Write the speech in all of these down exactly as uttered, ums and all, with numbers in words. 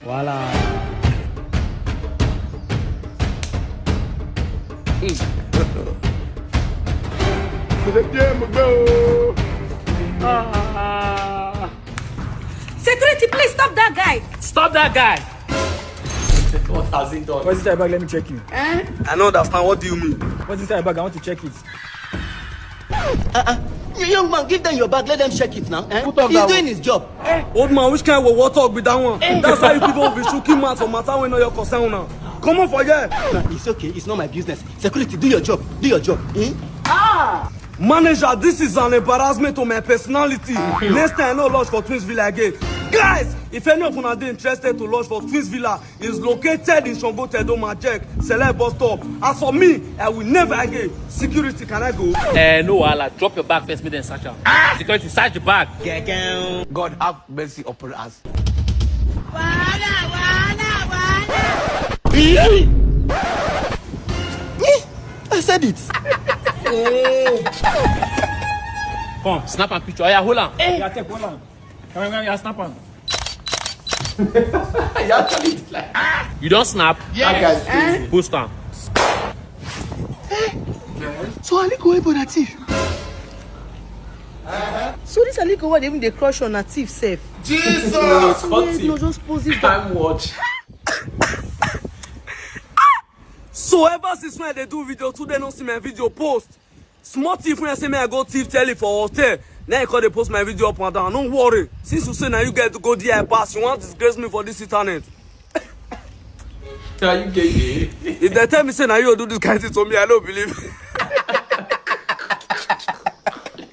Voila. Mo fẹ́ jẹ́ mo gbé o. Ah. Security, please stop that guy. Stop that guy. What has he done? What's inside your bag? Let me check you. I don't understand. What do you mean? What's inside your bag? I want to check it. Uh-uh. You young man, give them your bag. Let them check it now. Eh? Who talk He's that doing way? His job. Old man, which kind of water talk be that one? That's why you people be shooking mouth for matter wey no your concern now. Come on for here. No, it's okay. It's not my business. Security, do your job. Do your job. Eh? Manager, this is an embarrassment to my personality. Next time, no lodge for Twins Villa again. Guys, if any of una dey interested to lodge for Twins Villa, is located in Shongo Tedo Majek, Celeb bus stop. As for me, I will never again. Security, can I go? Eh, no wahala. Drop your bag first, make dem search am. Security, search the bag. God have mercy upon us. I said it. Come, snap a picture. Oya, hold am. Yeah, take one. Come on, come on, snap am. You actually did like You don snap? That guy's crazy. Post am. So Aliko wey born na thief. So this Aliko wey dey even dey crush on na thief sef. Jesus! Wait, no, just post this. Time watch. So ever since when I dey do video, today no see my video post. Small thief when I say me I go thief telly for hotel. Now you call dey post my video up and down. No worry. Since you say now you get to go there pass, you want disgrace me for this internet. Are you gay? If they tell me say now you do this kind of thing to me, I don't believe.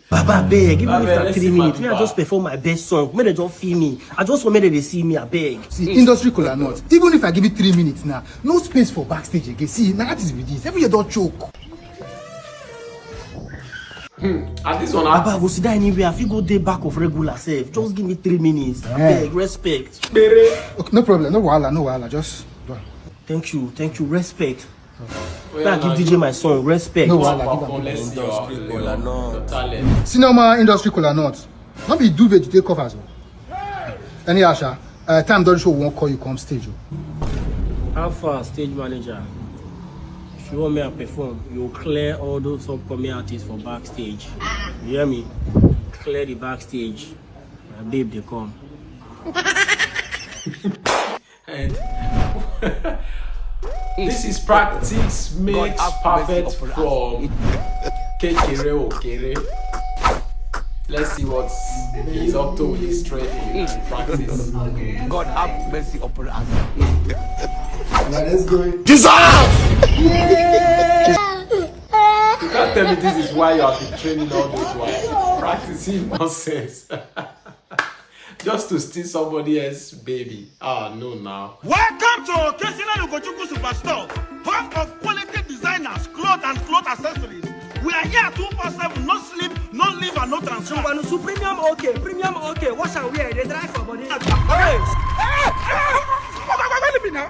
Baba, beg, even Baba, if na let's three see minutes, me I Baba. Just perform my best song. Make dem just feel me. I just want make dem dey see me, abeg. See, industry cola not. Even if I give you three minutes now, no space for backstage again. See, now that is with this. Every year don't choke. And this one, Baba, go sit down anywhere. I fit go dey back of regular sef. Just give me three minutes. Abeg, respect. Okay, no problem. No wahala, no wahala. Just go on. Thank you, thank you, respect. Oya, Now I give now D J my song, respect. No One wahala, give perform, am. let's see your, your talent. See normal industry cola not. Not be duvet you take cover so. Anyhow, sha. Uh, time don't show won't call you come stage. Oh. How far, stage manager? If you want me to perform, you clear all those upcoming artists for backstage. You hear me? Clear the backstage. My babe, they come. And this is practice makes perfect from Kekere Okere. Let's see what he's up to with his training and practice. God have mercy upon us. You can't tell me this is why you have been training all this while. Practicing nonsense. Just to steal somebody else's baby. Ah, no, now. Welcome to Okesina Ugochukwu Superstore, home of quality designers, clothes and cloth accessories. We are here two four seven, no sleep, no leave and no transfer. Supreme premium okay, premium okay. Wash and wear, they dry for body. Hey! Why, why, why, why,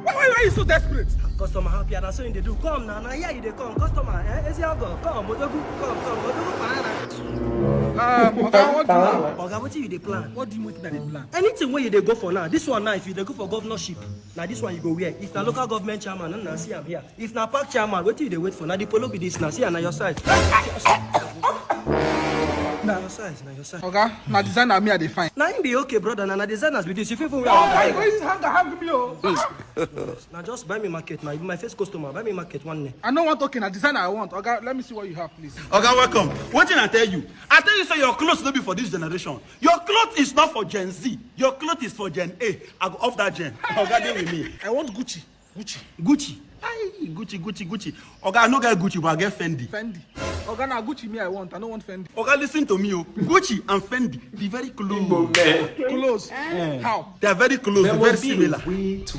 why, why you so desperate? Customer happy, and so they do. Come now, now here you dey come. Customer, eh? Ezi ogo, come, Odogu, come, come, Odogu, banana. Um, Oga, what do you want? Oga, what you dey plan? What do you want that they plan? Anything where you dey go for now. This one now, if you dey go for governorship, now this one you go wear. If na local government chairman, na see am here. If na park chairman, what you dey wait for? Now the polo be this now. See am na your size. Na your size, na your size. Oga, na designer me I dey find. Na him be okay, brother. Na na designers be this. You fit even wear. Why you use hanger hang me, oh? Now just buy me market now. You be my first customer. Buy me market one day. I no want okay, na designer I want. Oga, let me see what you have, please. Oga, welcome. Wetin I tell you? I tell you say your clothes no be for this generation. Your cloth is not for Gen Z. Your cloth is for Gen A. I go off that Gen. Oga, dey with me. I want Gucci. Gucci. Gucci. Aye, Gucci, Gucci, Gucci. Oga, I no get Gucci, but I get Fendi. Fendi. Oga, na Gucci me I want. I no want Fendi. Oga, listen to me, oh. Gucci and Fendi be very close. Igbo men. Close. Eh. How? They are very close, very similar. Way to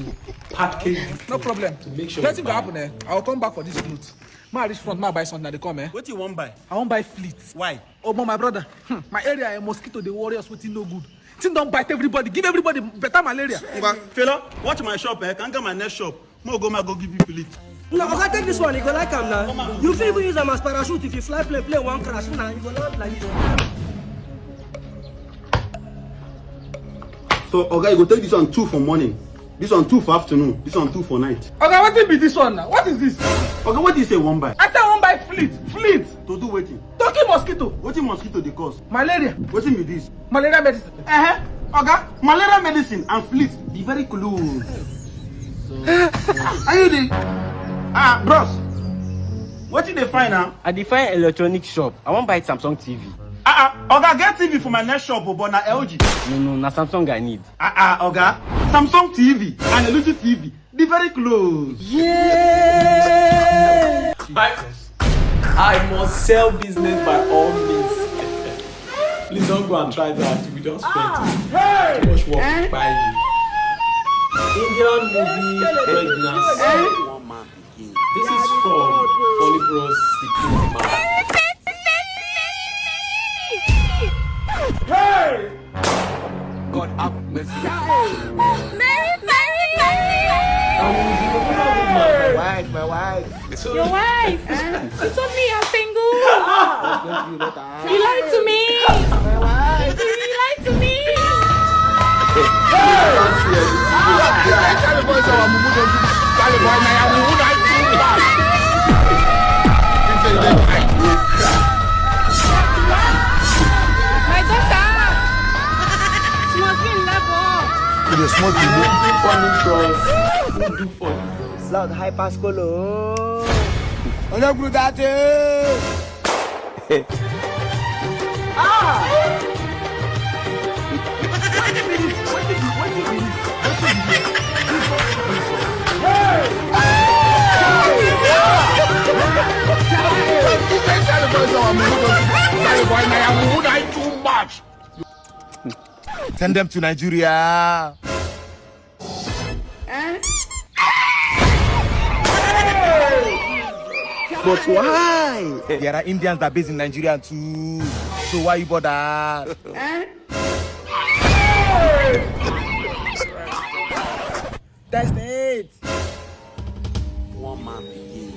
package this thing to make sure. No problem. Nothing go happen, eh? I will come back for this clothes. Ma reach front, ma buy something, I dey come, eh? What you wan buy? I wan buy fleet. Why? Oh, but my brother, hmm, my area, eh, mosquito dey worry us, wetin no good. Thing don bite everybody, give everybody better malaria. Ngwa, Fela, watch my shop, eh? Can get my next shop. Mo go, ma go give you fleet. No, Oga, take this one, you go like am now. You fit even use am as parachute if you fly plane, plane wan crash, now you go land like this. So, Oga, you go take this one two for morning, this one two for afternoon, this one two for night. Oga, wetin be this one now? What is this? Oga, what do you say one buy? I say one buy fleet, fleet. To do wetin? To kill mosquito. Wetin mosquito dey cause? Malaria. Wetin be this? Malaria medicine. Uh-huh. Oga, malaria medicine and fleet dey very close. Are you the... Ah, bros. Wetin dey find now? I dey find electronic shop. I wan buy Samsung T V. Ah, ah, Oga, get T V for my next shop, oh, but na L G. No, no, na Samsung I need. Ah, ah, Oga, Samsung T V and L G T V dey very close. Yeah. I, I must sell business by all means. Please don't go and try that. You will just faint. Too much work to buy you. Indian movie pregnancy. This is from Funny Bros, the Pink Man. God have mercy. Mary, Mary, Mary. My wife, my wife. Your wife. She told me you're single. You lied to me. My wife. You lied to me. Charlie boy, say, "Wa mumu don do." Charlie boy, na ya mumu na too bad. My daughter. She must be in love. It is small thing. Who do funny bros? Who do funny bros? Lord, hyper school, oh. Onye kwuru that, eh? Ah! Wetin be this? Wetin be, wetin be this? Wetin be this? Hey! Too much. Send them to Nigeria. Eh? But why? There are Indians that are based in Nigeria too. So why you bother? Eh? That's it. One man begin.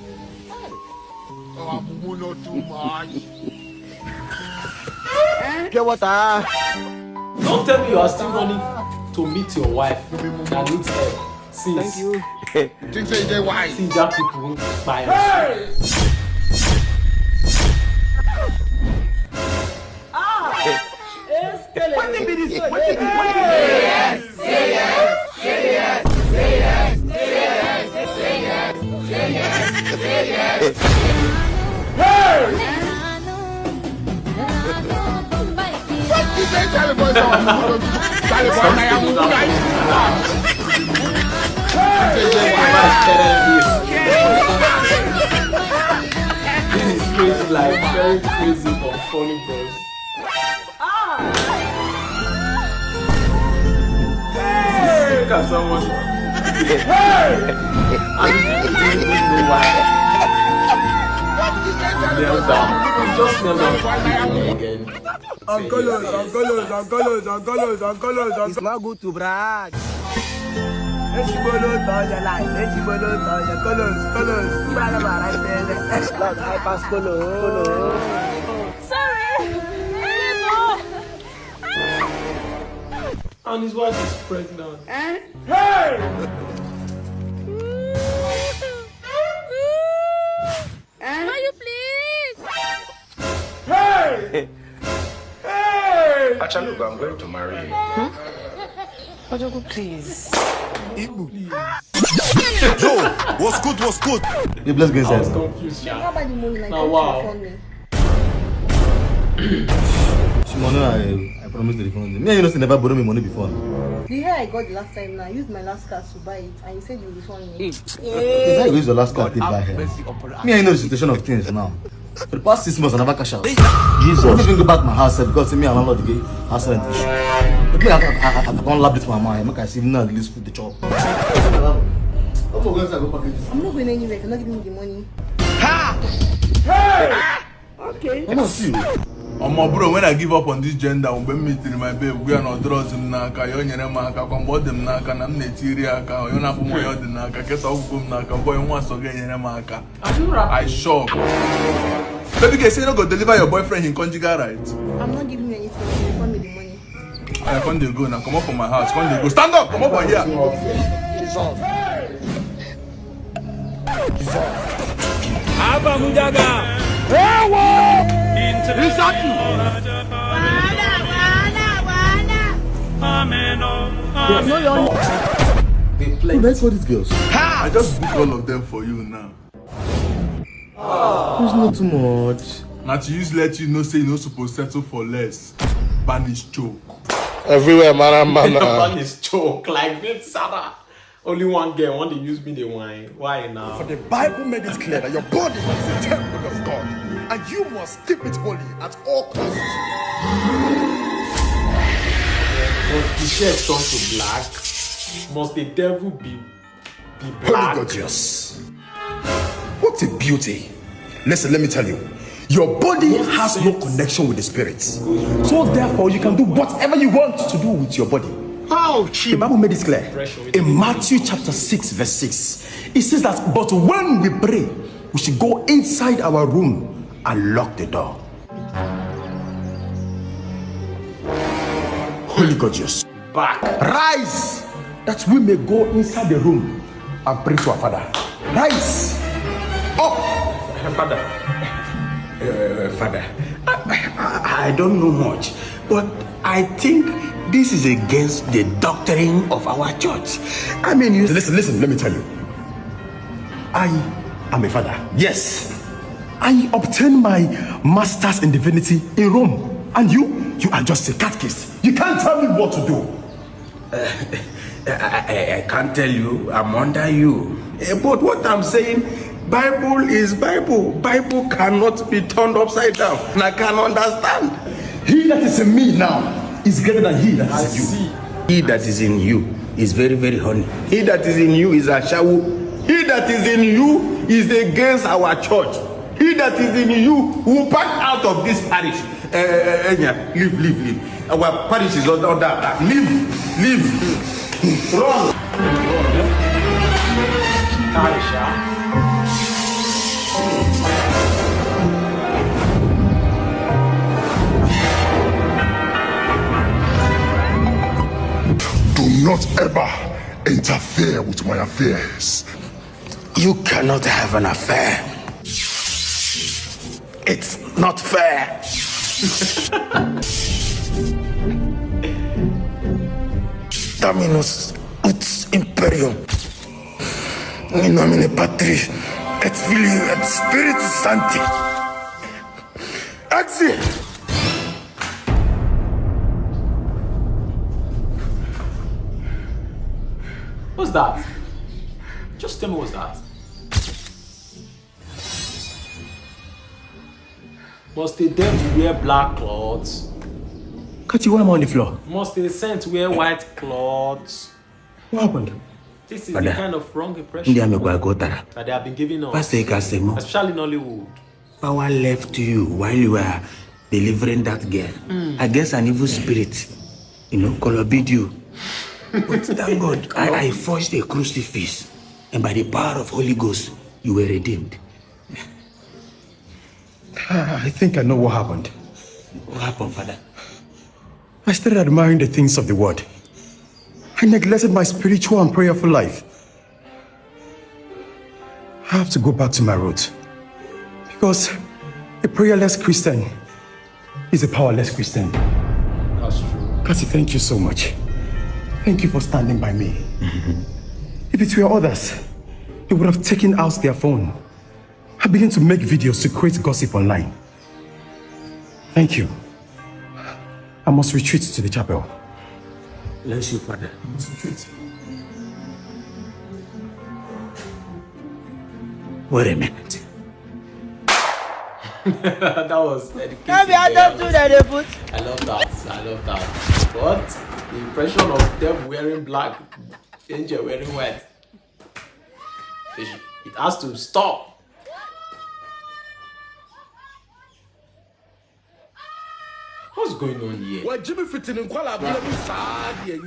Our mumu no too much. Pure water. Don't tell me you are still running to meet your wife and meet her since. Thank you. Think say you dey wise. Since that people buy us. Hey! Ah! Wetin be this? Wetin be this? Wetin be this? Hey! What you say, Charlie boy? Charlie boy, I am right. This is crazy life, very crazy but funny, bros. Ah! This is sick as someone. Hey! I don't even know why. Kneel down. You just kneel down to people again. Uncle, uncle, uncle, uncle, uncle, uncle. It's not good to brag. Ejibolo to your life. Ejibolo to your colors, colors. Brother, brother, brother. Lord, help us, color. Sorry. And his wife is pregnant. Eh? Hey! Can you please? Hey! Hey! Achalugo, I'm going to marry you. Ojogo, please. Yo, what's good, what's good? You bless God. I was confused, sha. How about the money like that? Now, wow. She money I, I promised to refund you. Me and you know say never borrow me money before. The hair I got the last time now, I used my last card to buy it, and you said you refund me. If I use your last card, take buy hair. Me and you know the situation of things now. For the past six months, I never cash out. Jesus. I even go back my house, eh, because me and landlord get house rent issue. But me, I, I, I, I can't laugh this my mind. Make I see now the list for the chop. I'm not going anywhere if you're not giving me the money. Ha! Hey! Okay. I don't see you. Omo bro, when I give up on this gender, when me tell my babe, we are not draws in Naka, you nyere m aka, kwa mgbe ọ dị m n'aka, na m na-etiri aka, onye na-abụ m onye ọ dị n'aka, kesa ọgwụgwụ m n'aka, boy, nwa so ga-enyere m aka. Are you rapping? I shock. Baby girl say you no go deliver your boyfriend in conjugal rights. I'm not giving you anything. You refund me the money. I come dey go now. Comot for my house. Come dey go. Stand up. Comot for here. Wahala, wahala, wahala. Amen, oh, amen. Who dey call these girls? I just book all of them for you now. It's not too much. Na to use let you know say you no suppose settle for less. Banish choke. Everywhere, maramba na. Banish choke like this, Sarah. Only one girl want to use me the wine. Why now? But the Bible made it clear that your body is a temple of God, and you must keep it holy at all costs. Must the shirt turn to black? Must the devil be be black? Holy gorgeous. What a beauty. Listen, let me tell you. Your body has no connection with the spirit. So therefore, you can do whatever you want to do with your body. How? The Bible made it clear. In Matthew chapter six, verse six, it says that, "But when we pray, we should go inside our room and lock the door." Holy gorgeous. Back. Rise, that we may go inside the room and pray to our Father. Rise. Up. Father. Uh, Father. I, I, I don't know much, but I think this is against the doctrine of our church. I mean, you. Listen, listen, let me tell you. I am a father. Yes. I obtained my master's in divinity in Rome. And you, you are just a catechist. You can't tell me what to do. I, I, I can't tell you. I'm under you. Eh, but what I'm saying, Bible is Bible. Bible cannot be turned upside down. And I can understand. He that is in me now is greater than he that is in you. He that is in you is very, very honey. He that is in you is ashawo. He that is in you is against our church. He that is in you will pack out of this parish. Eh, eh, eh, eh, leave, leave, leave. Our parish is under, under attack. Leave, leave. Run. Kaisha. Do not ever interfere with my affairs. You cannot have an affair. It's not fair. Dominus ut imperium. In nomine Patris et Filii et Spiritus Sancti. Exit. What's that? Just tell me what's that. Must the devil wear black clothes? Cathy, why am I on the floor? Must the saint wear white clothes? What happened? This is the kind of wrong impression Ndị amekwa gotara. That they have been giving us, Pastor Ikasemo, especially Nollywood. Power left you while you were delivering that girl against an evil spirit. You know, color you. But thank God, I, I forged a crucifix, and by the power of Holy Ghost, you were redeemed. I think I know what happened. What happened, Father? I started admiring the things of the world. I neglected my spiritual and prayerful life. I have to go back to my roots. Because a prayerless Christian is a powerless Christian. That's true. Cathy, thank you so much. Thank you for standing by me. If it were others, they would have taken out their phone. I began to make videos to create gossip online. Thank you. I must retreat to the chapel. Bless you, Father. I must retreat. Wait a minute. That was educative. No be I don't do that, they put. I love that. I love that. But the impression of devil wearing black, angel wearing white, it, it has to stop. What's going on here? Wa Jimmy fitting in Kuala Abu Sadia.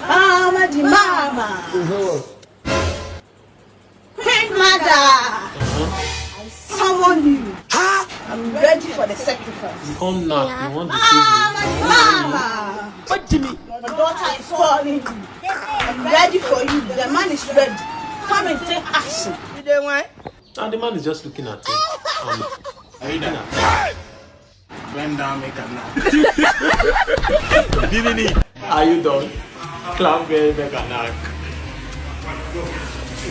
Mama di mama. Queen mother. I summon You come now, you want to save me? What Jimmy? My daughter is calling you. I'm ready for you. The man is ready. Come and take action. You dey wine? And the man is just looking at you. Um, looking at Bend down, make a knock. Are you done? Clap very big and knock.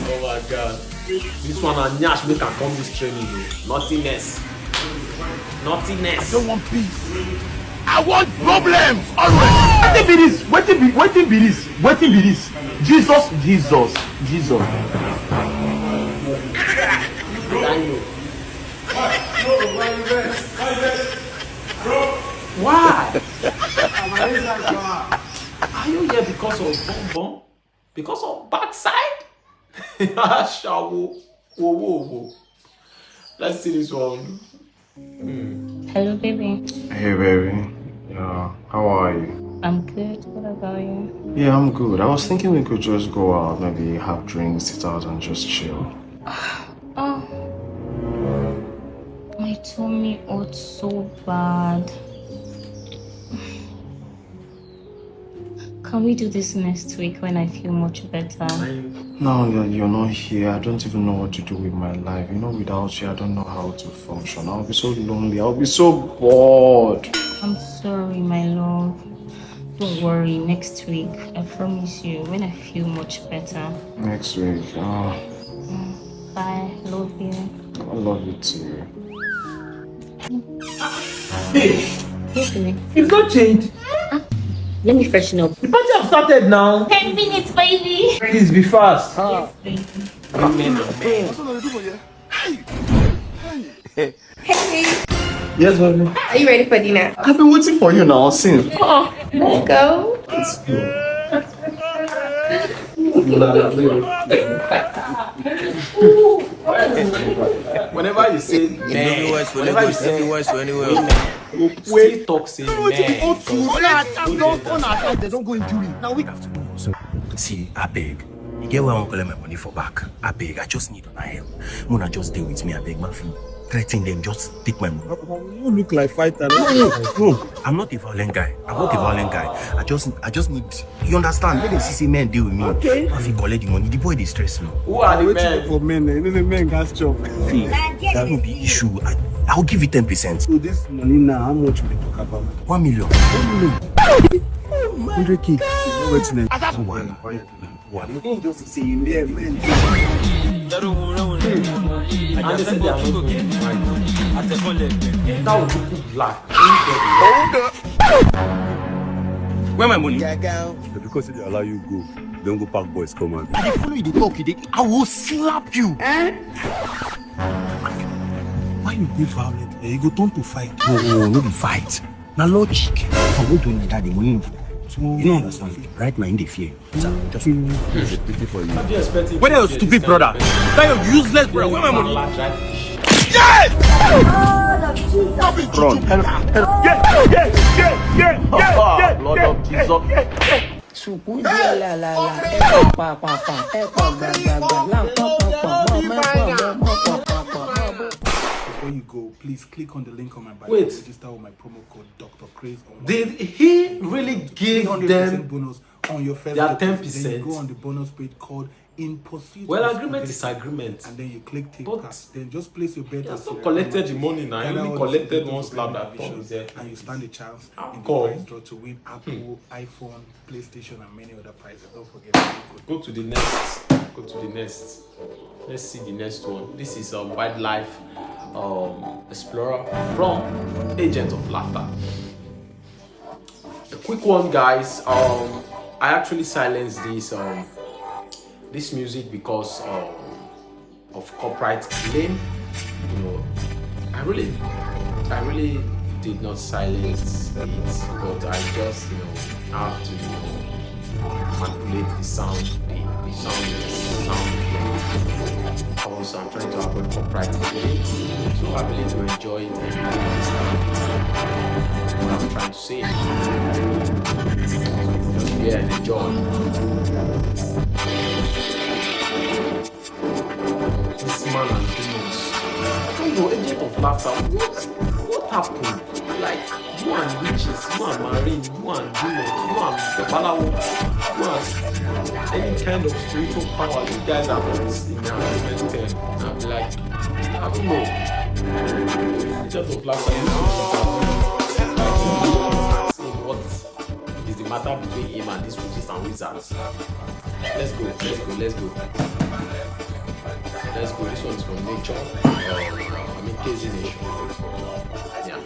Oh my god. This one and Nyash make am come this training o. Nothingness. Nothingness. I want problems always. Wetin be this? Wetin be wetin be this? Wetin be this? Jesus, Jesus, Jesus. Why? Are you here because of bum bum? Because of backside? Ashawo. Whoa, whoa, whoa. Let's see this one. Hello, baby. Hey, baby. Yeah, how are you? I'm good. What about you? Yeah, I'm good. I was thinking we could just go out, maybe have drinks, sit out, and just chill. Oh, my tummy hurts so bad. Can we do this next week when I feel much better? Now that you're not here, I don't even know what to do with my life. You know, without you, I don't know how to function. I'll be so lonely. I'll be so bored. I'm sorry, my love. Don't worry, next week, I promise you, when I feel much better. Next week. Oh, Bye, love you. I love you too. Yes, baby. It's not changed. Let me freshen up. The party have started now. Ten minutes, baby. Please be fast. Women are men. Hey, yes, baby. are you ready for dinner? I've been waiting for you now since. Let's go. Let's go. Whenever you say men, whenever you say wise to anywhere. women, you still talk say men. Una attack don una attack, they don go injury. Now we have to go. See, abeg. You get where I wan collect my money for back. Abeg, I just need una help. Mona just dey with me, abeg, ma fi threaten them, just take my money. You look like fighter. No, no, no. I'm not a violent guy. I'm not a violent guy. I just, I just need. You understand? Let them see say men dey with me. Okay. Ma fi collect the money. The boy dey stress me. Who are the Wetin men? For men, eh? You know the men gas chop. See, that no be issue. I, I'll give you ten percent. So this money now, how much we dey talk about? One million. Hundred K. You know wetin? One. One. You can just say you there, man. And they say they are not going to fight. That would look black. Where my money? Because they allow you go, don't go pack boys come out. I dey follow you dey talk, you dey. I will slap you. Eh? Why you dey violent? Eh, you go turn to fight. No, no, no be fight. Na logic. If I go do like that, the money no fit. You no understand. Right now, in the fear. Sir, just pity for you. What do you expect him Where to your do stupid this kind brother? of person? That your useless brother. Where my money? Dry fish. Run. Help, help. Yeah, yeah, yeah, yeah, yeah, yeah, yeah, Lord of Jesus. Sùkúndì ẹ̀làlàlà ẹ̀pà pàpàpà ẹ̀pà gbàgbàgbà lápapàpà mọ́mẹ́pà mọ́mọ́pàpàpà. Before you go, please click on the link on my bio Wait. To register with my promo code Doctor Craze on Did he really give three hundred percent them? Bonus on your first Their deposit. Then you ten percent. Go on the bonus page called In Pursuit Well, of agreement is Stability. Agreement. And then you click take But part. Then just place your bet He has as not your collected the matches. Money now. He Gather only all the Collected support one of slap the that division, comes there. And you stand a chance How in the come? Prize draw to win Apple, iPhone, PlayStation, and many other prizes. Don't forget. Go to the next. Go to the next. Let's see the next one. This is a wildlife um, explorer from Agent of Laughter. A quick one, guys. Um, I actually silenced this um, this music because um, of copyright claim. You know, I really, I really did not silence it, but I just, you know, have to, you know, manipulate the sound, the, the sound, the sound effect. Also, I'm trying to avoid copyright claim, so I believe you enjoy it and you understand what I'm trying to say. Just bear and enjoy. This man and demons. I don't know, Agent of Laughter. What, what happened? Like, you and witches, you and marine, you and demons, you and babalawo, you and any kind of spiritual power you guys have implemented. Like, I don't know. Just of laughter, you know. Like, what is the matter between him and these witches and wizards? Let's go, let's go, let's go. Let's go. This one's from nature. Uh, I mean, K Z Nation. Yeah.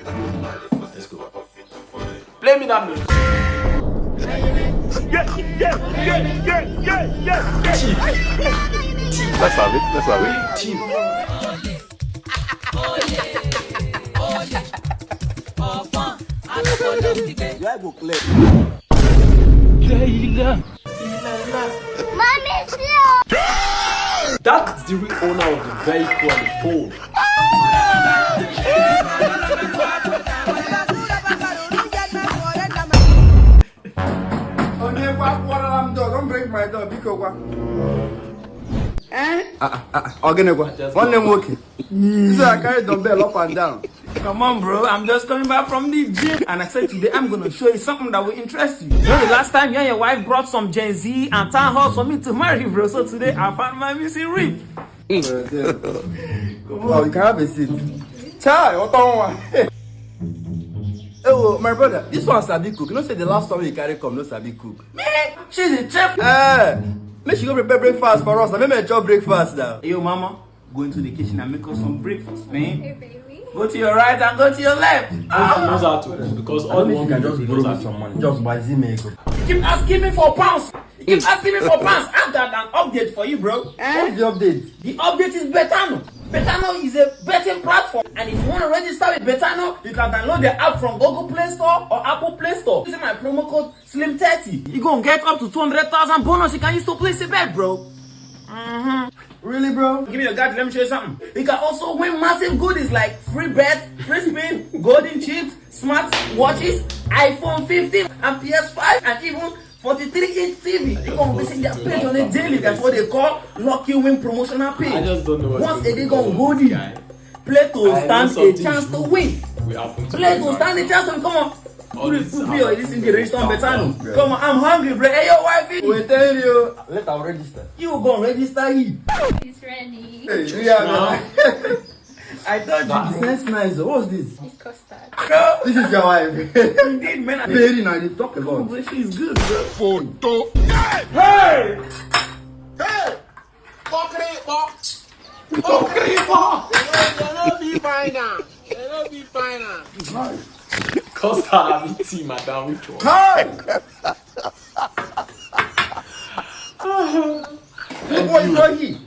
Let's go. Play me that music. Yeah, yeah, yeah, yeah, yeah, yeah, yeah. Chief. Let's have it. Let's have it. Chief. Your eye go clear. Mommy, see. That's the real owner of the vehicle on the phone. Onye kwa kwara m door, don't break my door, biko kwa. Eh? Ah, ah, ah, ah, Ogene kwa. Nwanne m nwoke. This I carry dumbbell up and down. Come on, bro. I'm just coming back from the gym. And I said today I'm gonna show you something that will interest you. You know the last time you and your wife brought some Gen Z and town halls for me to marry, bro. So today I found my missing rib. Wow, you can have a seat. Chai, what on? Oh, my brother, this one sabi cook. You know say the last one you carry come, no sabi cook. Me? She's a chef. Eh, make she go prepare breakfast for us. I make me chop breakfast now. Yo, mama, go into the kitchen and make us some breakfast, man. Hey, baby. Go to your right and go to your left. She knows how to, because all one can just borrow some money. Just buy Zimego. You keep asking me for pounds. You keep asking me for pounds. I've got an update for you, bro. Eh? What's the update? The update is Betano. Betano is a betting platform, and if you want to register with Betano, you can download the app from Google Play Store or Apple Play Store using my promo code Slim thirty. You gonna get up to two hundred thousand bonus you can use to place a bet, bro. Mm-hmm. Really, bro? Give me your card, let me show you something. You can also win massive goodies like free bet, free spin, golden chips, smart watches, iPhone fifteen, and P S five, and even forty-three inch T V. You gonna visit their page on a daily. That's what they call Lucky Win promotional page. I just don't know what. Once a day gonna hold you. Play to stand a chance to win. Play to stand a chance to win. Come on. Put it, put your this in the restaurant better. Come on, I'm hungry, bro. Hey, your wife. We tell you. Let her register. You go register him. He's ready. Hey, yeah, man. I told you, the sense nice. What's this? It's custard. This is your wife. Indeed, man. Very nice. You talk about. But she's good, bro. Photo. Hey! Hey! Pokripo! Pokripo! They no, they no be fine now. They no be fine now. Nice. Custard abi tea, madam, which one? Hey! Boy, you go eat.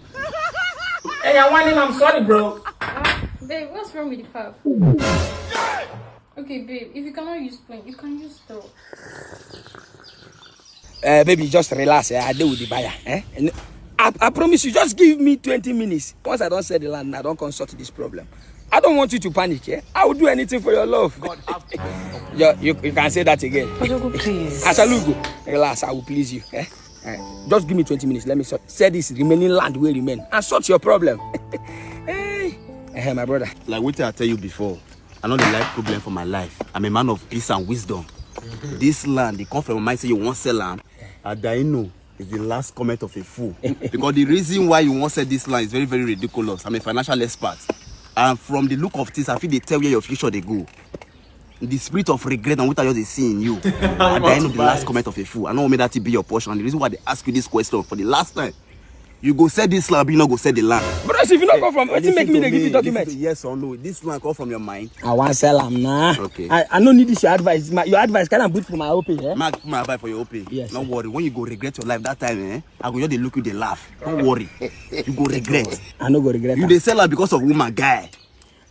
Hey, I want him. I'm sorry, bro. Ah, babe, what's wrong with the pub? Okay, babe, if you cannot use spoon, you can use straw. Uh, baby, just relax. Eh? I deal with the buyer. Eh? And I, I promise you, just give me twenty minutes. Once I don't sell the land, I don't consult this problem. I don't want you to panic. Eh? I will do anything for your love. God have you, you, you can say that again. Please. Asalugo, relax. I will please you. Eh? Eh, just give me twenty minutes. Let me sort, sell this remaining land will remain and sort your problem. Hey, eh, my brother. Like what I tell you before, I know the life problem for my life. I'm a man of peace and wisdom. This land, they come from my mind say you won't sell land. I die know is the last comment of a fool. Because the reason why you won't sell this land is very, very ridiculous. I'm a financial expert. And from the look of things, I feel they tell where your future they go. The spirit of regret and what I just dey see in you. At the end of the last comment of a fool, I know make that be your portion. And the reason why they ask you this question for the last time, you go sell this land, you no go sell the land. Bros, if you no come from, wetin make me dey give you document? Yes or no? This land come from your mind. I wan sell am na. Okay. I, I no need this your advice. My, your advice can I put for my O P, eh? Mark, put my advice for your O P. Yes. No worry. When you go regret your life that time, eh? I go just dey look you, dey laugh. No worry. You go regret. I no go regret. You dey sell am because of woman guy.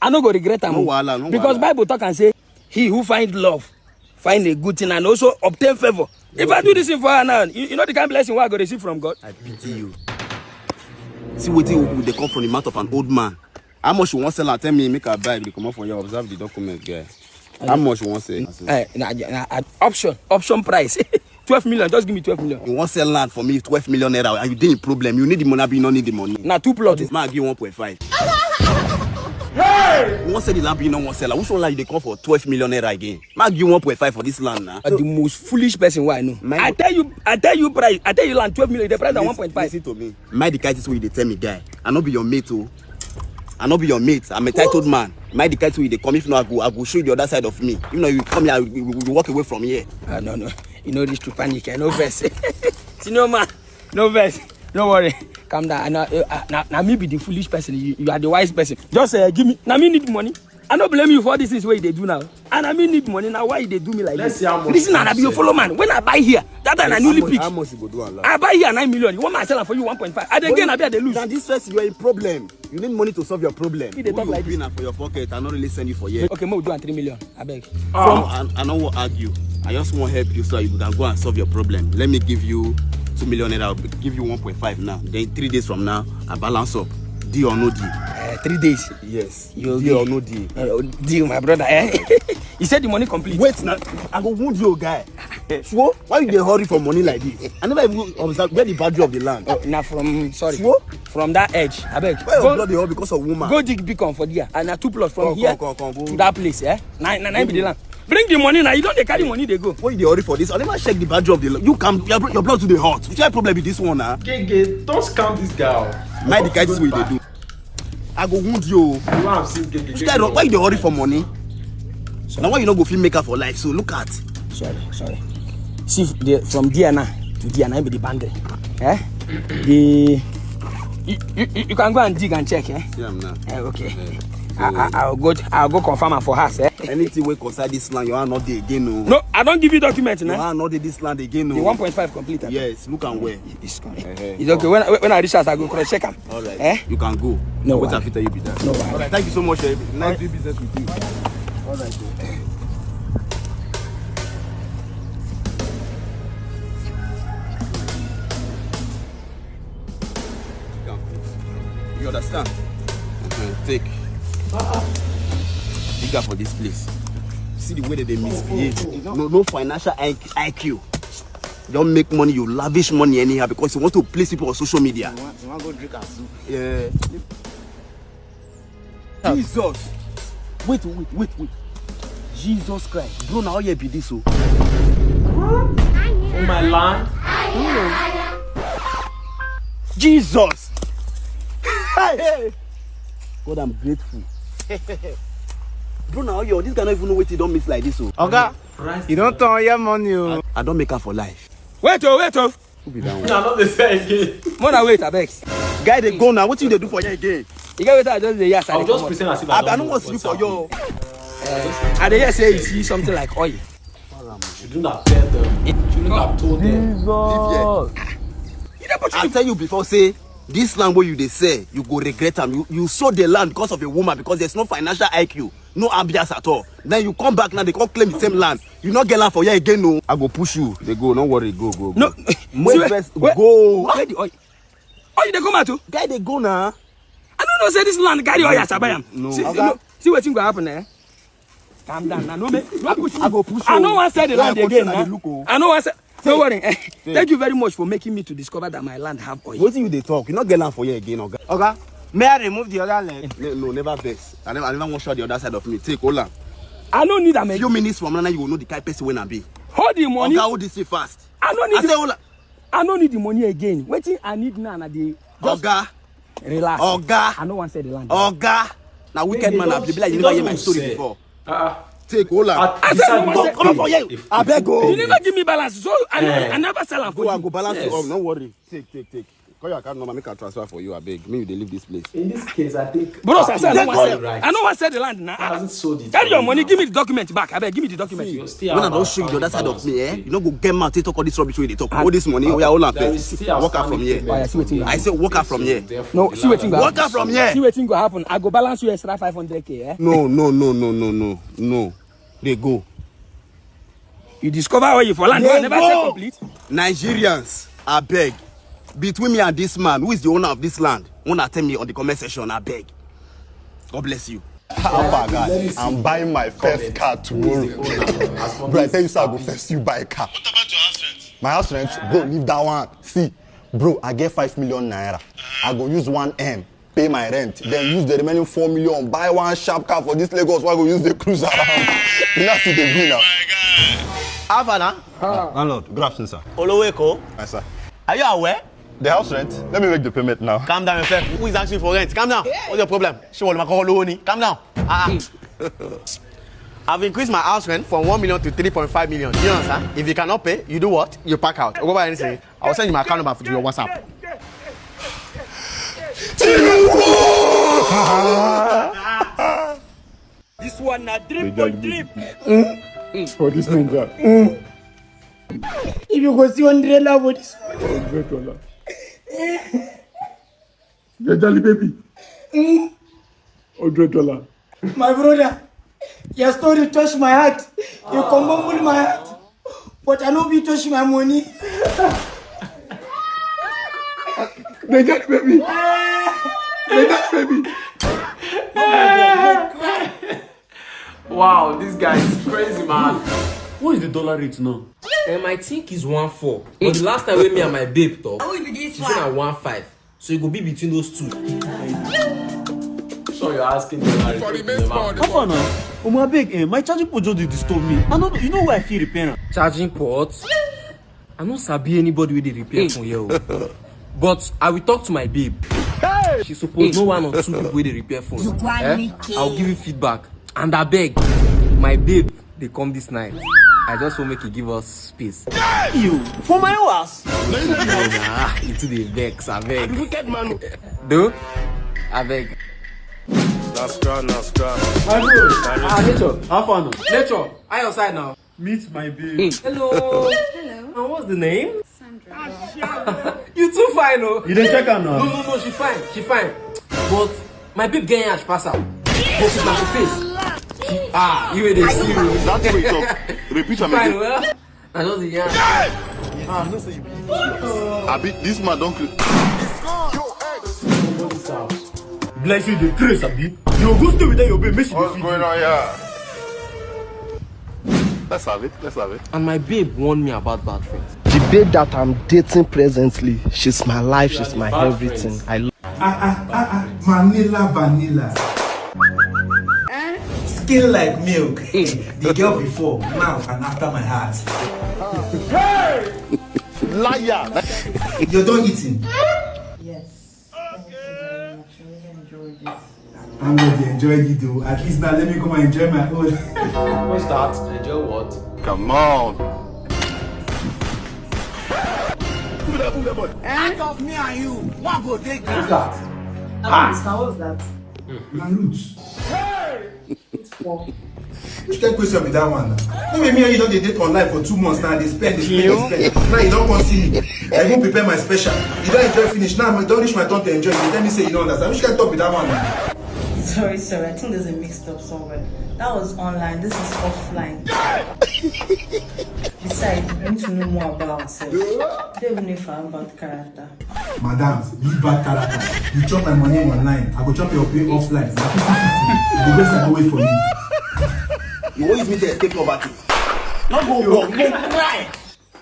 I no go regret am. No wahala, no wahala. Because Bible talk and say, "He who find love, find a good thing and also obtain favor." If I do this thing for her now, you, you know the kind blessing wey I go receive from God? I pity you. See wetin dey come from the mouth of an old man. How much you wan sell am? Tell me, make I buy. Dey comot for here, observe the document, guy. How much you wan sell? Eh, na, na, na, option, option price. Twelve million, just give me twelve million. You wan sell land for me, twelve million naira, and you dey in problem. You need the money, abi you no need the money? Na two plot. Ma give one point five. Hey! One sell the land, you know, one seller. Which one land you dey come for twelve million naira again? Mark you one point five for this land now. The most foolish person wey I know. I tell you, I tell you price, I tell you land twelve million, the price na one point five. Listen to me. Mind the kind things wey you dey tell me, guy. I no be your mate o. I no be your mate. I'm a entitled man. Mind the kind things wey you dey come. If not, I go, I go show you the other side of me. If not, you come here, you, you, you walk away from here. Ah, no, no. You know this to panic. I no vex. Senior man, no vex. No worry. Calm down. I know, uh, uh, na, na me be the foolish person. You, you are the wise person. Just uh, give me. Na me need money. I no blame you for all these things wey you dey do now. And I mean need money now. Why you dey do me like this? Let's see how much. This na be your follow man. When I buy here, that time I newly pick. How much you go do am? I buy here nine million. You want me sell am for you one point five? I dey gain, abi I dey lose? Now this first, you are a problem. You need money to solve your problem. You dey talk like this. Win am for your pocket. I no really send you for here. Okay, make we do am three million. I beg. No, I, I no wan argue. I just wan help you so you can go and solve your problem. Let me give you two million naira. I'll give you one point five now. Then three days from now, I balance up. Deal or no deal? Uh, three days. Yes. You deal or no deal? Uh, deal, my brother. Eh? He said the money complete. Wait now, I go wound you, guy. Sure? Why you dey hurry for money like this? I never even observe where the boundary of the land. Oh, now from, sorry. Sure? From that edge, I beg. Why your blood dey hot because of woman? Go dig beacon for there. And na two plots from here to that place, eh? Nine, nine, nine be the land. Bring the money now. You don't dey carry money, they go. Why you dey hurry for this? I never check the boundary of the land. You come, your, your blood too dey hot. Which kind problem be this one now? Gege, don't scam this guy. Mind the kind thing wey you dey do. I go wound you. You wan see gege. Which kind of, why you dey hurry for money? So now why you no go fit make am for life? So look at. Sorry, sorry. See, the, from there now to there now be the boundary. Eh? The you, you, you can go and dig and check, eh? See am now. Eh, okay. Eh, I, I, I'll go. I'll go confirm am for house, eh? Anything wey concern this land, your hand no dey again, no. No, I don give you document now. Your hand no dey this land again, no. The one point five complete, abi? Yes, look am well. It's, it's okay. When, when I reach house, I go cross check am. All right. Eh? You can go. No wahala. Wetin I fit tell you be that. No wahala. All right. Thank you so much. Eh? Nice doing business with you. All right. Eh. You understand? Uh-huh. Take. Bigger for this place. See the way that they misbehave. No, no financial I Q. Don't make money, you lavish money anyhow because you want to please people on social media. You want, you want to go drink and soup? Yeah. Jesus. Wait, wait, wait, wait. Jesus Christ. Bro, now here be this, oh. Oh my land. Jesus. Hey, hey. God, I'm grateful. Bro, now yo, this guy don't even know what he don't miss like this, oh. Oga, you don't turn your money, oh. I, I don't make up for life. Wait, oh, wait, oh. Who be that one? I no dey sell again. Mona, wait, abeg. Guy, they go now. What you dey do for here again? You get wetin I just dey hear as I dey comot. I'll just pretend as if I don't know what's happening. Eh, I dey hear say you see something like oil. Shouldn't have tell them. Shouldn't have told them. Jesus. You dey put I tell you before, say, this land where you dey sell, you go regret am. You, you sold the land because of a woman, because there's no financial I Q, no ambience at all. Then you come back now, they come claim the same land. You no get land for here again, no. I go push you. They go, no worry, go, go, go. No, wait first, wait, go. Where the oil? Oil dey come out o. Guy, they go now. I don't know say this land carry oil as I buy am. No. See, see wetin go happen, eh? Calm down now. No make, no push me. I go push you. I no wan sell the land again now. I no wan sell. No worry. Eh, thank you very much for making me to discover that my land have oil. Wetin you dey talk? You no get land for here again, oga. Oga, may I remove the other leg? No, no, never vex. I never, I never wan show the other side of me. Take, hold am. I no need am again. Few minutes from now, you go know the kind person wey I be. Hold the money. Oga, hold this thing fast. I no need. I say, hold am. I no need the money again. Wetin I need now na the just. Oga. Relax. Oga. I no wan sell the land. Oga. Na wicked man I be. Be like you never hear my story before. Take, hold am. I say no wan sell. Come for here. Abeg o. You never give me balance, so I, I never sell am for you. Go, I go balance you up. No worry. Take, take, take. Call your account number, make I transfer for you, abeg. Make you dey leave this place. In this case, I think. Bros, I say I no wan sell. I no wan sell the land now. Hasn't sold it. Carry your money, give me the document back. Abeg, give me the document. When I don show you the other side of me, eh? You no go get mouth take talk all this rubbish wey you dey talk. All this money, oya, hold am first. Walk out from here. Oya, see wetin go happen. I say walk out from here. No, see wetin go happen. Walk out from here. See wetin go happen. I go balance you extra five hundred K, eh? No, no, no, no, no, no, no. They go. You discover oil for land wey I never sell complete? Nigerians, abeg. Between me and this man, who is the owner of this land? Una tell me on the comment section, abeg. God bless you. How far, guy? I'm buying my first car tomorrow. Bro, I tell you, sir, I go first you buy a car. What about your house rent? My house rent? Bro, leave that one. See, bro, I get five million naira. I go use one M. pay my rent, then use the remaining four million, buy one sharp car for this Lagos, where I go use the cruise around. You know, see the green now. How far now? Landlord, good afternoon, sir. Olówó Èkó. Yes, sir. Are you aware? The house rent? Let me make the payment now. Calm down yourself. Who is asking for rent? Calm down. What's your problem? Ṣé wọ́n ló máa kọ́kọ́ lówó ni? Calm down. Ah, ah. I've increased my house rent from one million to three point five million. Do you understand? If you cannot pay, you do what? You pack out. What about anything? I'll send you my account number to your WhatsApp. This one na drip for drip. For this Naija. If you go see one hundred dollar for this one. Hundred dollar. Jajali baby. Hundred dollar. My brother, your story touch my heart. You come humble my heart. But I no be touch my money. Naija baby. Naija baby. Wow, this guy is crazy, man. What is the dollar rate now? Um, I think it's one four. But the last time when me and my babe talk, she said na one five. So it go be between those two. So you're asking the dollar rate? How far now? Oh my beg, eh, my charging port just dey disturb me. I no, you know why I feel repair am? Charging port? I no sabi anybody wey dey repair phone here o. But I will talk to my babe. She suppose know one or two people wey dey repair phone. Eh? I'll give you feedback. And abeg, my babe dey come this night. I just wan make you give us space. You for my house? Nah, you too dey vex, abeg. Wicked man. Do? Abeg. That's grand, that's grand. My bro, ah, Nature, how far now? Nature, how your side now? Meet my babe. Hello. Hello. And what's the name? Sandra. You too fine, oh. You dey check am now? No, no, no, she fine, she fine. But my babe get yansh pass am. But she's like a face. She, ah, you wey dey see me. That way you talk. Repeat am again. Fine, well. I just dey yarn. Ah, you know say you be idiot. Abi, this man don cre- Bless you, the grace, abi. You go stay with your babe, make she dey feed you. What's going on here? Let's have it. Let's have it. And my babe warned me about bad friends. The babe that I'm dating presently, she's my life, she's my everything. I love. Ah, ah, ah, ah, Manila vanilla. Skin like milk. The girl before, now and after my heart. Liar. You're done eating? Yes. Thank you very much. I really enjoyed it. Thank God you enjoyed it though. At least now let me come and enjoy my own. What's that? Enjoy what? Come on. Out of me and you, one go take that. Ah, mister, what's that? Na loot. Which kind question be that one? No be me and you don dey date online for two months now, dey spend, dey spend, dey spend. Now you don come see me. I even prepare my special. You don enjoy finish. Now I don reach my turn to enjoy. You tell me say you don't understand. Which kind talk be that one now? Sorry, sorry. I think there's a mix up somewhere. That was online. This is offline. Besides, we need to know more about ourselves. I don't even know if I have bad character. Madam, leave bad character. You chop my money online. I go chop your pay offline. Na fifty fifty. I dey go wait for you. You wan use me to escape poverty? No go work, go cry.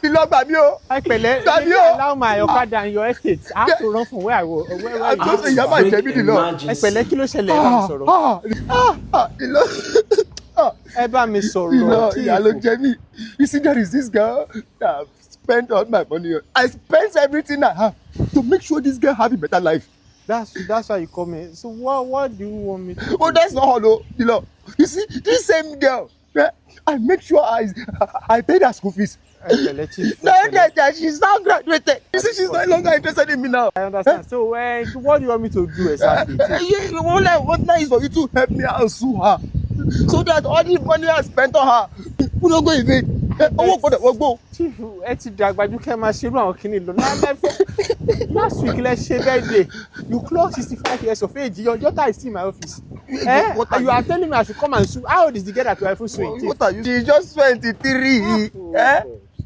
Ìlọ gbà mí o. Ẹ pẹ̀lẹ́, gbà mí o. Allow my okada and your estate. I have to run from where I was. Where, where I just say ìyá máa jẹ mí nílọ. Ẹ pẹ̀lẹ́, kí ló ṣẹlẹ̀? Ẹ bá mi sọ̀rọ̀. Ah, ah, ah, ìlọ. Ah. Ẹ bá mi sọ̀rọ̀. Ìlọ, ìyá ló jẹ mí. You see, there is this girl that spent all my money on. I spent everything I have to make sure this girl have a better life. That's that's why you call me. So what what do you want me to do? Oh, that's not all, oh, you know. You see, this same girl, eh, I make sure I I pay her school fees. Ẹ pẹ̀lẹ́, chief. No, no, no, she's not graduated. You see, she's no longer interested in me now. I understand. So, eh, what do you want me to do exactly? Eh, eh, yeah, what I want now is for you to help me and sue her. So that all the money I spent on her, we don't go in vain. Eh, owó gbọ́dọ̀ wọgbó. Chief, ẹ ti dàgbà ju kẹ́ máa ṣerú àwọn kìíní lọ. Lálẹ́ fún last week lẹ ṣe birthday. You clock sixty five years of age. Your daughter is still in my office. Eh? What are you are telling me I should come and sue. How old is the girl that you are even suing? What are you? She's just twenty three. Eh?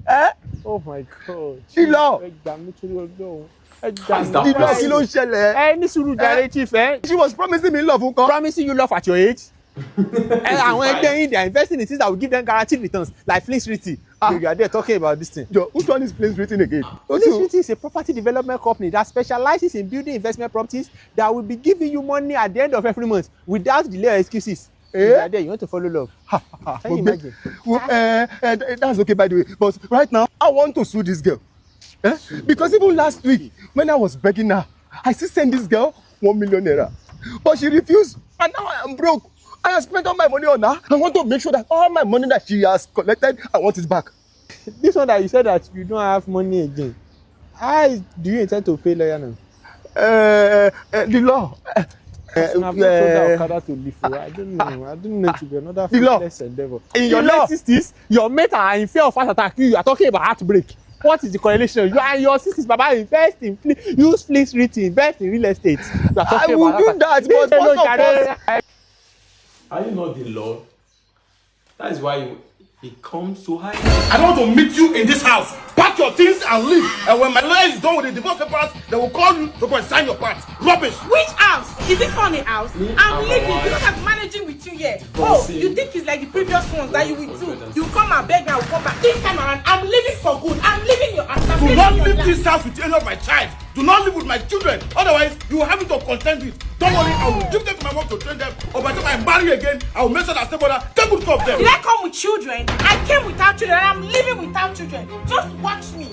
Eh? Oh my God. Ìlọ. Ẹ gbà mí torí Ọlọ́run. Ẹ gbà mí. Ìlọ, kí ló ń ṣẹlẹ̀? Ẹ ní sùúrù jàre, chief, eh? She was promising me love, nǹkan. Promising you love at your age? And àwọn ẹgbẹ́ yín, they are investing in things that will give them guaranteed returns, like Flix Realty. Ah. You are there talking about this thing. Yo, which one is Flix Realty again? Flix Realty is a property development company that specializes in building investment properties that will be giving you money at the end of every month without delay or excuses. Eh? You are there, you want to follow love. Can you imagine? Well, eh, eh, th- that's okay, by the way. But right now, I want to sue this girl. Eh? Because even last week, when I was begging her, I still sent this girl one million naira. But she refused, and now I am broke. I have spent all my money on her. I want to make sure that all my money that she has collected, I want it back. This one that you said that you don't have money again. How do you intend to pay lawyer now? Uh, uh, the law. Uh, As una have not sold that uh, Okada to live for. I don't know. I don't know to be another the law. Fruitless endeavor. In your late sixties, your mate are in fear of heart attack. You are talking about heartbreak. What is the correlation? You and your sixties, Baba, invest in Fli- use Flix Realty, invest in real estate. You are I talking will about do heart attack. That, but first of all, are you not the law? That is why you, it comes so high. I don't want to meet you in this house. Pack your things and leave. And when my lawyer is done with the divorce papers, they will call you to go and sign your part. Rubbish. Which house? Is this one a house? Me I'm and my leaving. You wife. Look at managing with you here. Oh, divorcing. You think it's like the previous ones that you will do. You come and beg me, I will come back. This time around, I'm leaving for good. I'm leaving your house. I'm leaving your life. Do not leave this house with any of my child. Do not live with my children. Otherwise, you will have it to contend with. Don't worry, I will give them to my work to train them. Or by the time I marry again, I will make sure that stepmother take good care of them. Did I come with children? I came without children and I'm living without children. Just watch me.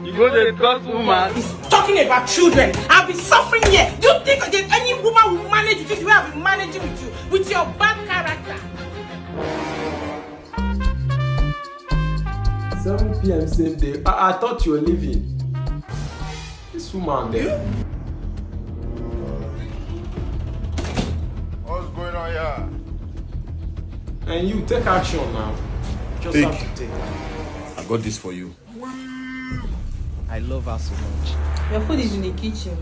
You go dey trust woman. He's talking about children. I've been suffering here. Do you think there's any woman will manage with you the way I've been managing with you? With your bad character. Seven p m same day. I, I thought you were leaving. This woman there. What's going on here? And you take action now. Just take. Have to take. I got this for you. I love her so much. Your food is in the kitchen.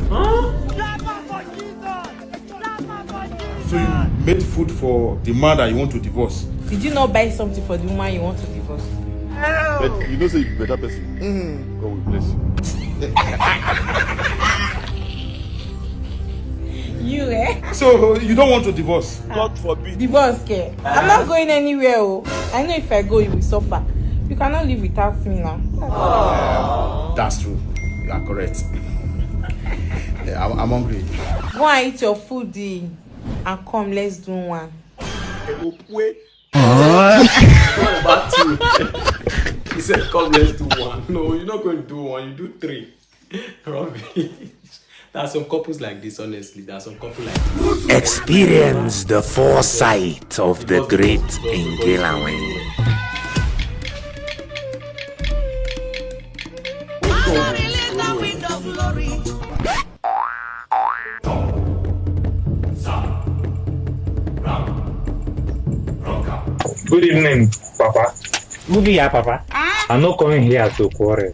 Huh? So you made food for the man that you want to divorce? Did you not buy something for the woman you want to divorce? But you know say you be better person. Mm. God will bless you. You, eh? So you don't want to divorce? God forbid. Divorce, ke? I'm not going anywhere. Oh. I know if I go, you will suffer. You cannot live without me now. That's true. You are correct. Yeah, I'm, I'm hungry. Go and eat your food, eh, and come, let's do one. What about you? He said, "Come, let's do one." No, you're not going to do one. You do three. Rubbish. There are some couples like this, honestly. There are some couples like this. Experience the foresight of the great Ngelawin. Good evening, Papa. Good day, Papa. I no come here to quarrel.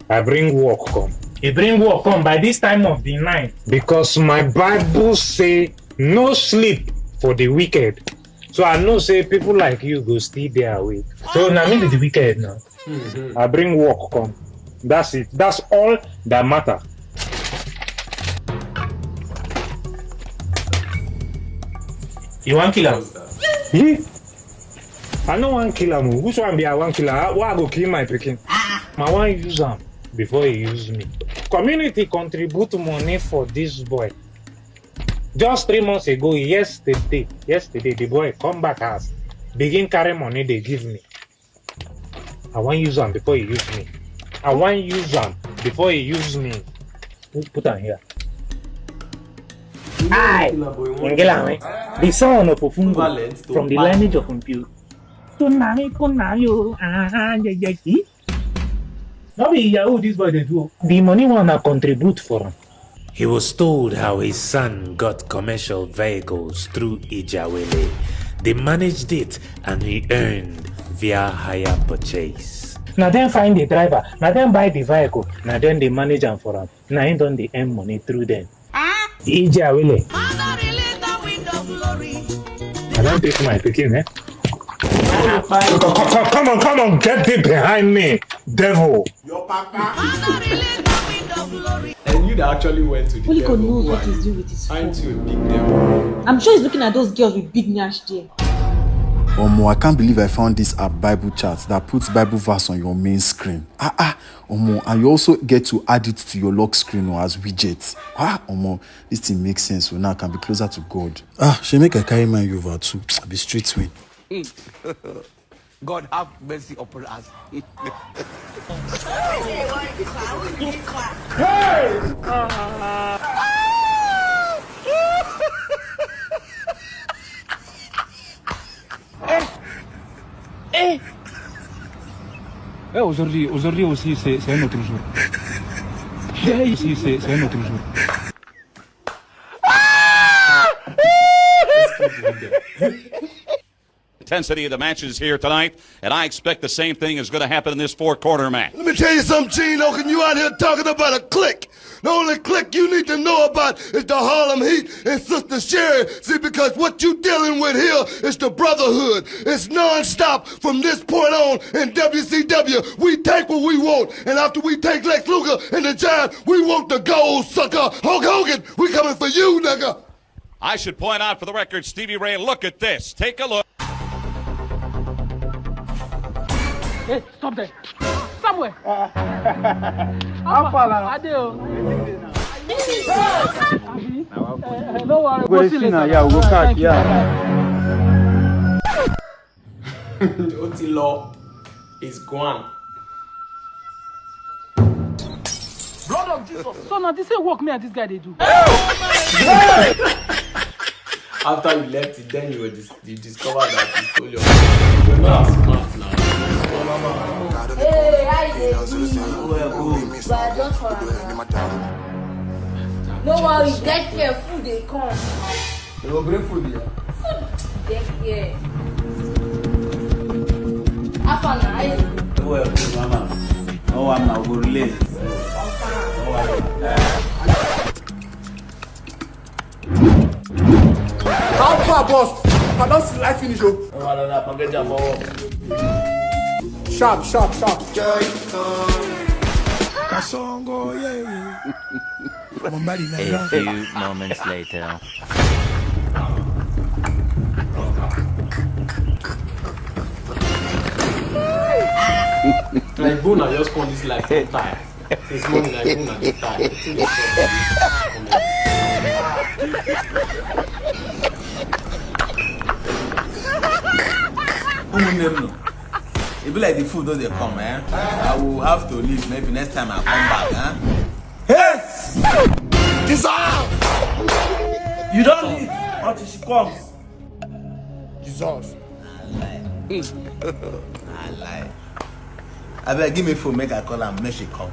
I bring work come. He bring work come by this time of the night. Because my Bible say no sleep for the wicked. So I know say people like you go still dey awake. So na me be the wicked now. Mm-hmm. I bring work come. That's it. That's all that matter. You wan kill am? He? I no wan kill am o. Which one be I wan kill am? Why I go kill my pikin? I wan use am before he use me. Community contribute money for this boy. Just three months ago, yesterday, yesterday, the boy come back house, begin carry money they give me. I wan use am before he use me. I wan use am before he use me. Put, put am here. I, Ngela, eh, the son of Ofungo, from the lineage of Mpio. Kunami, kunami, oh, ah, yeah, yeah, yeah. No be Yahoo this boy dey do. The money wanna contribute for him. He was told how his son got commercial vehicles through Ijawele. They managed it and he earned via hire purchase. Na dem find the driver, na dem buy the vehicle, na dem dey manage am for am. Na him don dey earn money through them. Ah? Ijawele. Father, release the wind of glory. I don take my pikin, eh? Come, come, come, come on, come on, get thee behind me, devil. Your papa. Father, release the wind And you that actually went to the Holy God devil, knows who what are he's you? Doing with his Aren't phone. You a big devil? I'm sure he's looking at those girls with big nyash there. Omo, I can't believe I found this app, Bible Chat, that puts Bible verse on your main screen. Ah, ah, Omo, and you also get to add it to your lock screen or as widget. Ah, Omo, this thing makes sense. So now I can be closer to God. Ah, she make I carry my over too. I be street win. God have mercy upon us. Eh, aujourd'hui, aujourd'hui aussi, c'est c'est un autre jour. Aujourd'hui aussi, c'est c'est un autre jour. Intensity of the matches here tonight, and I expect the same thing is going to happen in this four-corner match. Let me tell you something, Gene Oken. You out here talking about a clique. The only clique you need to know about is the Harlem Heat and Sister Sherry. See, because what you dealing with here is the brotherhood. It's nonstop from this point on in W C W. We take what we want, and after we take Lex Luger and the Giant, we want the gold, sucker. Hulk Hogan, we coming for you, nigga. I should point out for the record, Stevie Ray, look at this. Take a look. Hey, stop there. Somewhere. How far now? Adeo. Abi? Eh, eh, no worry. We'll see later. Yeah, we'll catch. Yeah. Otilo is gone. Blood of Jesus. So now this ain't work me and this guy they do. After you left it, then you were dis- you discovered that he stole your money. You're not smart now. Hey, how you dey do? Well, good. But I just for am now. No worry, get here, food dey come. You go bring food here. Food dey here. How far na? How you dey do? Well, good, mama. No one now go relate. Confirm. No one. How far, boss? I don see light finish o. Sharp, sharp, sharp. Kasongo, yeah. A few moments later. Like, go now, just call this life too tired. This morning, I go na dey tie. Wetin dey sup? Ụmụnne m nọ. E be like the food no dey come, eh? I will have to leave. Maybe next time I come back, eh? Yes! Jesus! You don't leave until she comes. Jesus. I lie. Abeg, give me phone, make I call am, make she come.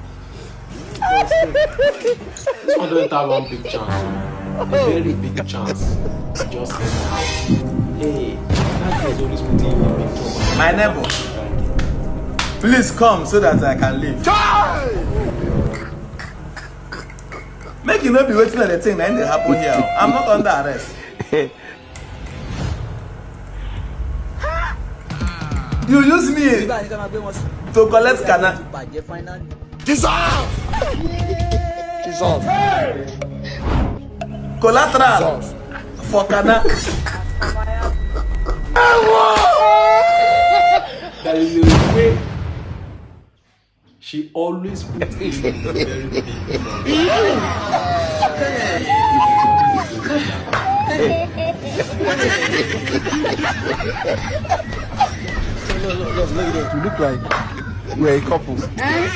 This one don enter one big chance. A very big chance. Just enter. Hey, that guy is always putting you in big trouble. My neighbor, please come so that I can leave. Chai! Make e no be wetin I dey think na im dey happen here. I'm not under arrest. You use me to collect kana. Jesus! Jesus! Collateral for kana. There is a way. She always put in very big. You look like we're a couple. Eh?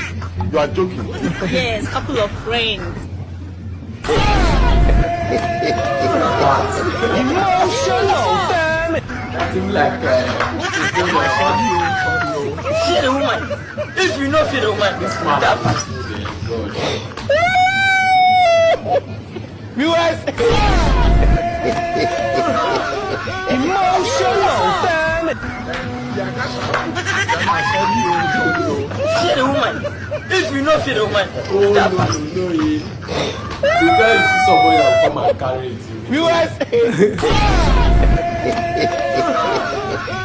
You are joking. Yes, couple of friends. Emotional damage. Acting like uh, see the woman. If you know see the woman, this man that viewers. Emotional damage. See the woman. If you know see the woman, oh, no, no, no, eh. Because you see somebody that will come and carry it. Viewers.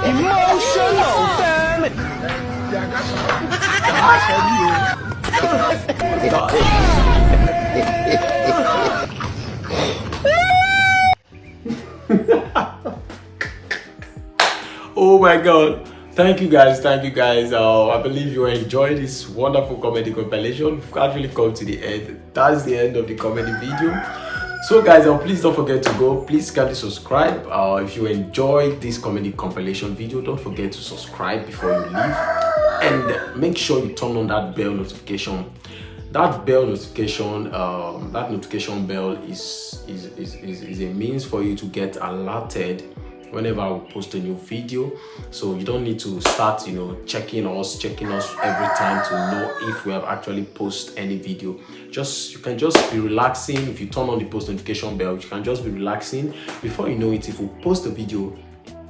Emotional damage. God. Oh my God. Thank you guys, thank you guys. Uh, I believe you enjoyed this wonderful comedy compilation. We've actually come to the end. That's the end of the comedy video. So guys, uh, please don't forget to go. Please kindly subscribe. Uh, if you enjoyed this comedy compilation video, don't forget to subscribe before you leave. And make sure you turn on that bell notification. That bell notification, um, that notification bell is, is, is, is, is a means for you to get alerted whenever we post a new video. So you don't need to start, you know, checking us, checking us every time to know if we have actually post any video. Just, you can just be relaxing. If you turn on the post notification bell, you can just be relaxing. Before you know it, if we post a video,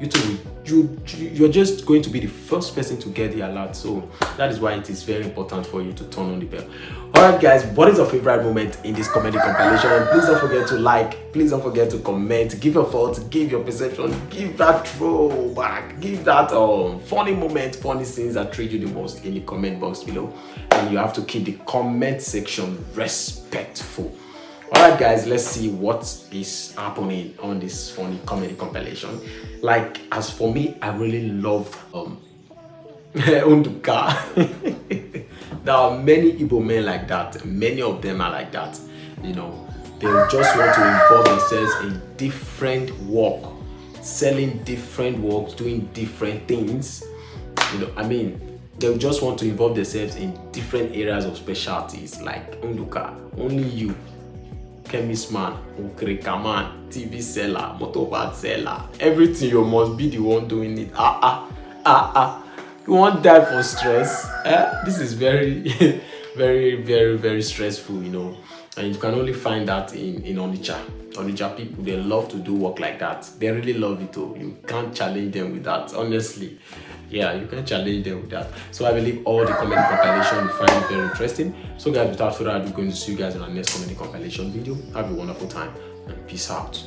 you too, you, you're just going to be the first person to get the alert. So that is why it is very important for you to turn on the bell. All right, guys, what is your favorite moment in this comedy compilation? And please don't forget to like, please don't forget to comment, give your thoughts, give your perception, give that throwback, give that um funny moment, funny scenes that trigger you the most in the comment box below. And you have to keep the comment section respectful. All right, guys, let's see what is happening on this funny comedy compilation. Like, as for me, I really love um Unduka. There are many Igbo men like that. Many of them are like that. You know, they just want to involve themselves in different work, selling different work, doing different things. You know, I mean, they just want to involve themselves in different areas of specialties, like Unduka, only you, chemist man, okrika man, T V seller, motorbike seller, everything, you must be the one doing it. Ah ah, ah ah. You won't die for stress. Eh? This is very, very, very, very stressful, you know. And you can only find that in, in Onitsha. Onitsha people, they love to do work like that. They really love it, oh. You can't challenge them with that, honestly. Yeah, you can't challenge them with that. So I believe all the comedy compilation you find it very interesting. So guys, without further ado, going to see you guys in our next comedy compilation video. Have a wonderful time and peace out.